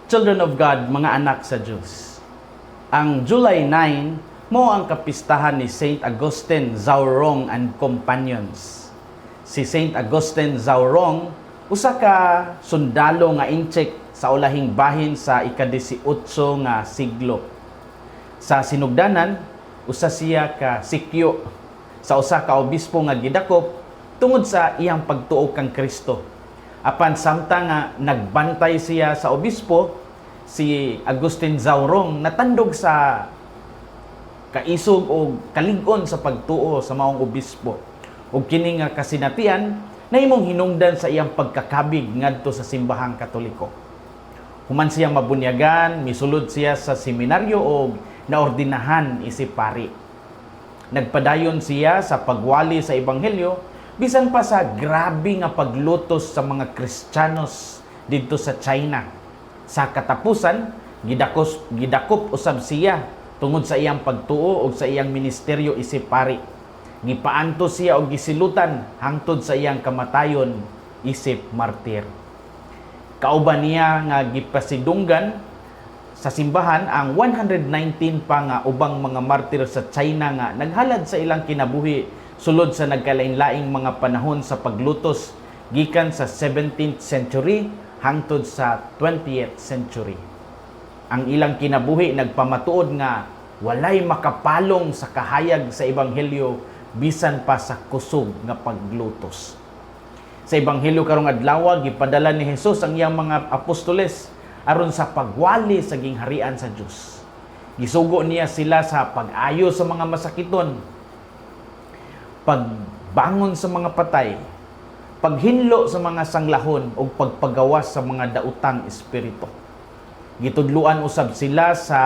Children of God, mga anak sa Diyos. Ang July 9 mao ang kapistahan ni Saint Augustine Zhao Rong and Companions. Si Saint Augustine Zhao Rong, usa ka sundalo nga Intsik sa ulahing bahin sa ika-18 nga siglo. Sa sinugdanan, usa siya ka sikyo sa usa ka obispo nga gidakop tungod sa iyang pagtuo kang Kristo. Apan samtang nga nagbantay siya sa obispo, si Agustin Zhao Rong natandog sa kaisog o kalig-on sa pagtuo sa maong obispo. Ug kini nga kasinatian nahimong hinungdan sa iyang pagkakabig ngadto sa Simbahang Katoliko. Human siya mabunyagan, misulod siya sa seminaryo og naordinahan isip pari. Nagpadayon siya sa pagwali sa ebanghelyo bisan pa sa grabe nga paglutos sa mga Kristiyanos didto sa China. Sa katapusan, gidakop usab siya tungod sa iyang pagtuo ug sa iyang ministeryo isip pari. Gipaantos siya og gisilutan hangtod sa iyang kamatayon isip martir. Kauban niya nga gipasidunggan sa simbahan ang 119 pa nga ubang mga martir sa China nga naghalad sa ilang kinabuhi sulod sa nagkalain-laing mga panahon sa paglutos gikan sa 17th century hangtod sa 20th century. Ang ilang kinabuhi nagpamatuod nga walay makapalong sa kahayag sa ebanghelyo bisan pa sa kusog nga paglutos. Sa ebanghelyo karong adlaw, gipadala ni Jesus ang iyang mga apostoles aron sa pagwali sa gingharian sa Dios. Gisugo niya sila sa pag-ayo sa mga masakiton, pagbangon sa mga patay, paghinlo sa mga sanglahon ug pagpagawas sa mga daotang espiritu. Gitudluan usab sila sa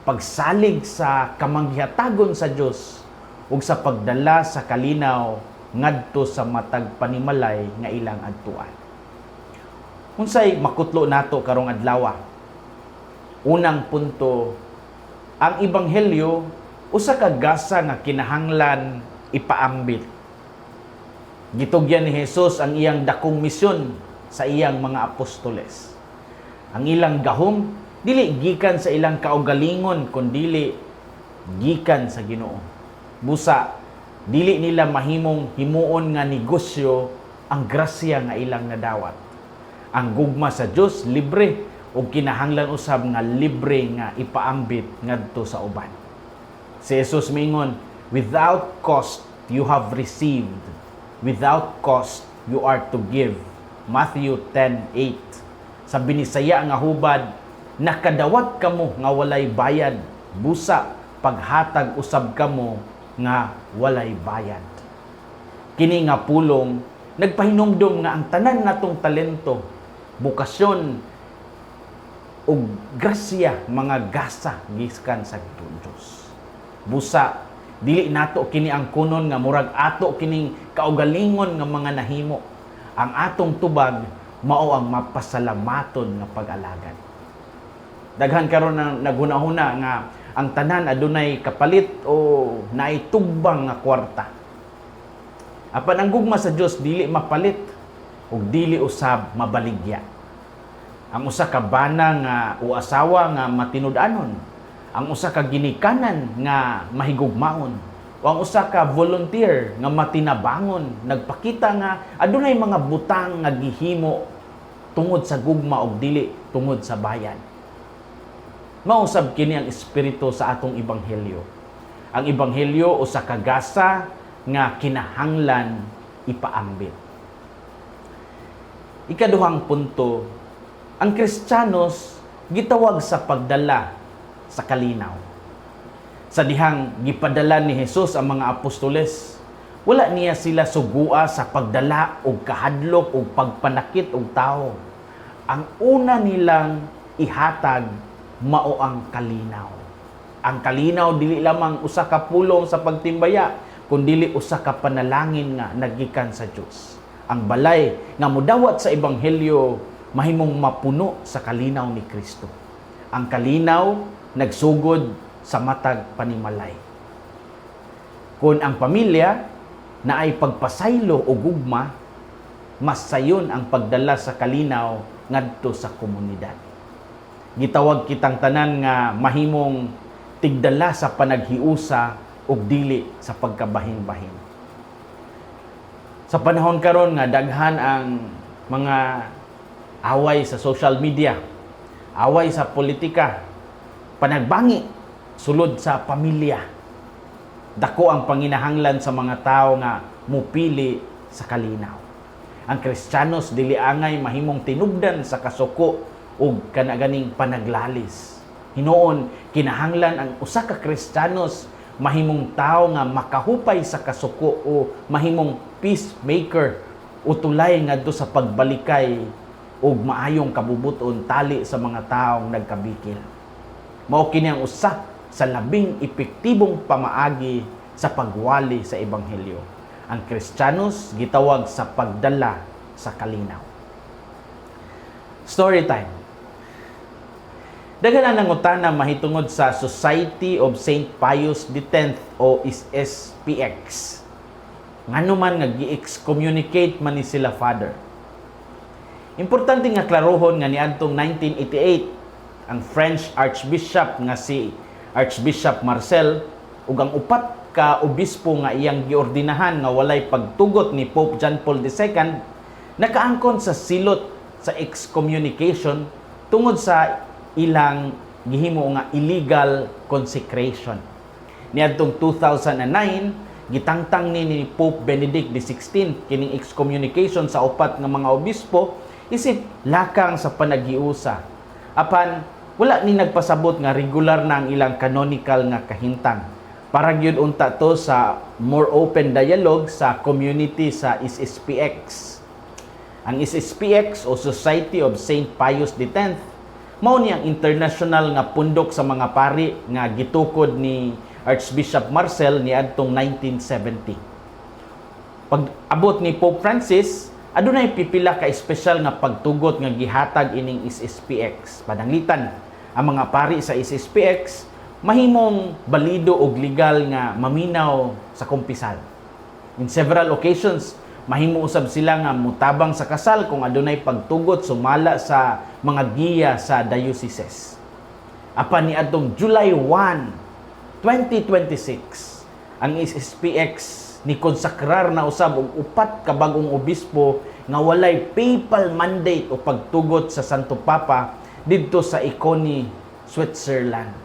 pagsalig sa kamanghihatagon sa Dios ug sa pagdala sa kalinaw ngadto sa matag panimalay nga ilang adtuan. Unsay makutlo nato karong adlaw? Unang punto, ang ebanghelyo usa ka gasa nga kinahanglan ipaambit. Gitugyan ni Jesus ang iyang dakong misyon sa iyang mga apostoles. Ang ilang gahom dili gikan sa ilang kaugalingon kundili gikan sa Ginoo. Busa dili nila mahimong himuon nga negosyo ang grasya nga ilang nadawat. Ang gugma sa Dios libre ug kinahanglan usab nga libre nga ipaambit ngadto sa uban. Si Jesus miingon, "Without cost you have received, without cost you are to give." Matthew 10:8. Sa Binisaya nga hubad, nakadawat kamo nga walay bayad, busa paghatag usab kamo nga walay bayad. Kini nga pulong nagpahinumdom nga ang tanan natong talento, bokasyon ug grasya mga gasa gikan sa Dios. Busa dili nato kini angkonon nga murag ato kining kaugalingon nga mga nahimo. Ang atong tubag mao ang mapasalamaton nga pag-alagad. Daghan karon na naghuna-huna nga ang tanan adunay kapalit o naay tugbang nga kwarta. Apan ang gugma sa Dios dili mapalit ug dili usab mabaligya. Ang usa ka bana nga o asawa nga matinud-anon, ang usa ka ginikanan nga mahigugmaon, o ang usa ka volunteer nga matinabangon, nagpakita nga adunay mga butang nga gihimo tungod sa gugma ug dili tungod sa bayad. Mausab kini ang espiritu sa atong ebanghelyo. Ang ebanghelyo usa ka gasa nga kinahanglan ipaambit. Ikaduhang punto, ang Kristiyanos gitawag sa pagdala sa kalinaw. Sa dihang gipadala ni Jesus ang mga apostoles, wala niya sila sugua sa pagdala og kahadlok og pagpanakit og tao. Ang una nilang ihatag mao ang kalinaw. Ang kalinaw dili lamang usa ka pulong sa pagtimbaya, kundili usa ka panalangin nga nagikan sa Dios. Ang balay nga mudawat sa ebanghelyo mahimong mapuno sa kalinaw ni Kristo. Ang kalinaw nagsugod sa matag panimalay. Kung ang pamilya naay pagpasaylo o gugma, mas sayon ang pagdala sa kalinaw ngadto sa komunidad. Gitawag kitang tanan nga mahimong tigdala sa panaghiusa ug dili sa pagkabahin-bahin. Sa panahon karon nga daghan ang mga away sa social media, away sa politika, panagbangi sulod sa pamilya. Dako ang panginahanglan sa mga tao nga mupili sa kalinaw. Ang Kristiyanos dili angay mahimong tinubdan sa kasuko ug kana ganing panaglalis. Hinuon, kinahanglan ang usa ka Kristiyanos mahimong tao nga makahupay sa kasuko o mahimong peacemaker o tulay ngadto sa pagbalikay ug maayong kabubuton tali sa mga taong nagkabikil. Mao kini ang usa sa labing epektibong pamaagi sa pagwali sa ebanghelyo. Ang Kristiyanos gitawag sa pagdala sa kalinaw. Story time. Daghan ang nangutana mahitungod sa Society of St. Pius X o SSPX. Ngano man nga gi-excommunicate man ni sila Father? Importante nga klarohon nga niadtong 1988, ang French Archbishop nga si Archbishop Marcel ug ang upat ka obispo nga iyang giordinahan nga walay pagtugot ni Pope John Paul II nakaangkon sa silot sa excommunication tungod sa ilang gihimo nga illegal consecration. Niadtong 2009, gitangtang ni Pope Benedict XVI kining excommunication sa upat nga mga obispo isip lakang sa panaghiusa. Apan wala ni nagpasabot nga regular na ang ilang canonical nga kahintang. Para gyud unta to sa more open dialogue sa community sa SSPX. Ang SSPX o Society of St. Pius X mao ni ang international nga pundok sa mga pari nga gitukod ni Archbishop Marcel niadtong 1970. Pag abot ni Pope Francis, adunay pipila ka espesyal nga pagtugot nga gihatag ining SSPX. Pananglitan, ang mga pari sa SSPX mahimong balido og legal nga maminaw sa kumpisal. In several occasions, mahimo usab sila nga mutabang sa kasal kung adunay pagtugot sumala sa mga giya sa dioceses. Apan niadtong July 1, 2026, ang SSPX ni konsakrar na usab og upat ka bag-ong obispo nga walay papal mandate o pagtugot sa Santo Papa didto sa Iconi, Switzerland.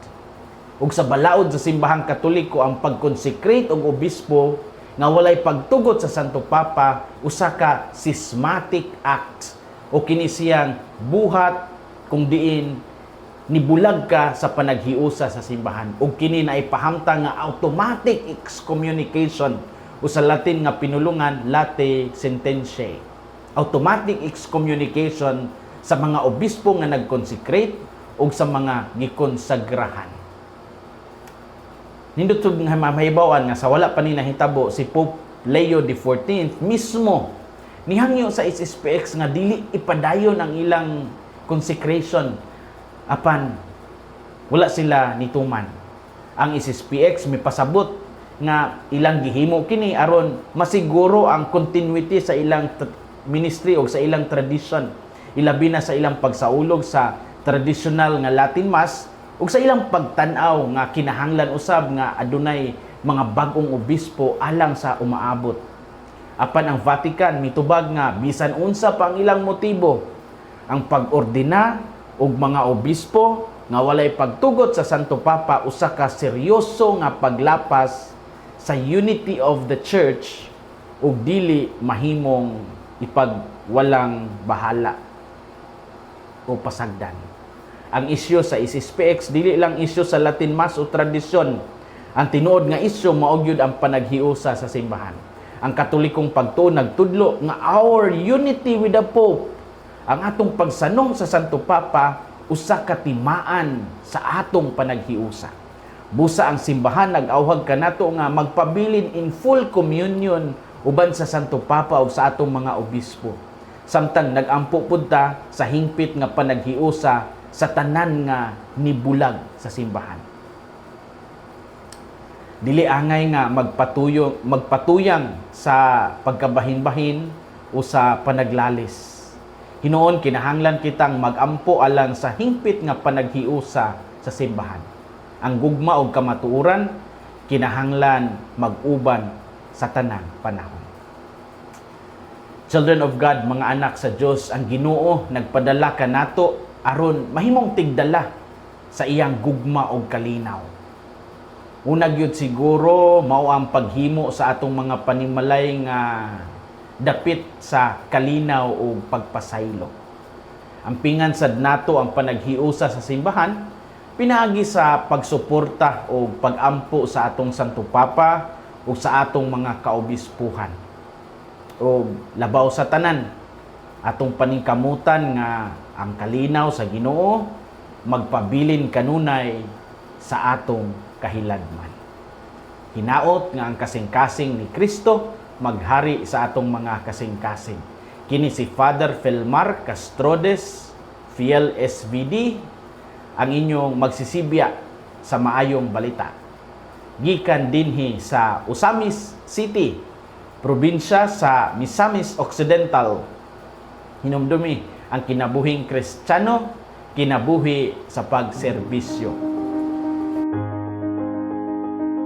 Ug sa balaod sa Simbahang Katoliko, ang pag-consecrate og obispo nga walay pagtugot sa Santo Papa usa ka schismatic act o kini siyang buhat kung diin nibulag ka sa panaghiusa sa simbahan ug kini naipahamtang nga automatic excommunication o sa Latin nga pinulungan, latae sententiae, automatic excommunication sa mga obispo nga nag-consecrate ug sa mga gikonsagrahan. Nindot nga mahibaw-an nga sa wala pa ni nahitabo, si Pope Leo XIV mismo nihangyo sa SSPX nga dili ipadayon ang ilang consecration, apan wala sila nituman. Ang SSPX mipasabot nga ilang gihimo kini aron masiguro ang continuity sa ilang ministry o sa ilang tradition, ilabi na sa ilang pagsaulog sa traditional nga Latin Mass ug sa ilang pagtan-aw nga kinahanglan usab nga adunay mga bag-ong obispo alang sa umaabot. Apan ang Vatican mitubag nga bisan unsa pa ang ilang motibo, ang pag-ordina og mga obispo nga walay pagtugot sa Santo Papa usa ka seryoso nga paglapas sa unity of the Church ug dili mahimong ipagwalang bahala o pasagdan. Ang isyu sa SSPX dili lang isyu sa Latin Mass o tradisyon. Ang tinuod nga isyu mao gyud ang panaghiusa sa simbahan. Ang Katolikong pagtuo nagtudlo nga our unity with the Pope, ang atong pagsanong sa Santo Papa, usa ka timaan sa atong panaghiusa. Busa ang simbahan nag-awhag kanato nga magpabilin in full communion uban sa Santo Papa ug sa atong mga obispo, samtang nagampo pud ta sa hingpit nga panaghiusa sa tanan nga nibulag sa simbahan. Dili angay nga magpatuyang sa pagkabahin-bahin o sa panaglalis. Hinuon kinahanglan kitang magampo alang sa hingpit nga panaghiusa sa simbahan. Ang gugma og kamatuoran kinahanglan mag-uban sa tanang panahon. Children of God, mga anak sa Dios, ang Ginoo nagpadala kanato aron mahimong tigdala sa iyang gugma og kalinaw. Una gyud siguro, mao ang paghimo sa atong mga panimalay nga dapit sa kalinaw o pagpasaylo. Ampingan sad nato ang panaghiusa sa simbahan pinaagi sa pagsuporta o pagampo sa atong Santo Papa o sa atong mga kaobispuhan. O labaw sa tanan, atong paningkamutan nga ang kalinaw sa Ginoo magpabilin kanunay sa atong kahiladman. Hinaot nga ang kasing-kasing ni Kristo maghari sa atong mga kasing-kasing. Kini si Father Felmar Castrodes, Fiel SVD, ang inyong magsisibya sa maayong balita. Gikan dinhi sa Ozamiz City, probinsya sa Misamis Occidental. Hinumdumi ang kinabuhing Kristiyano, kinabuhi sa pagserbisyo.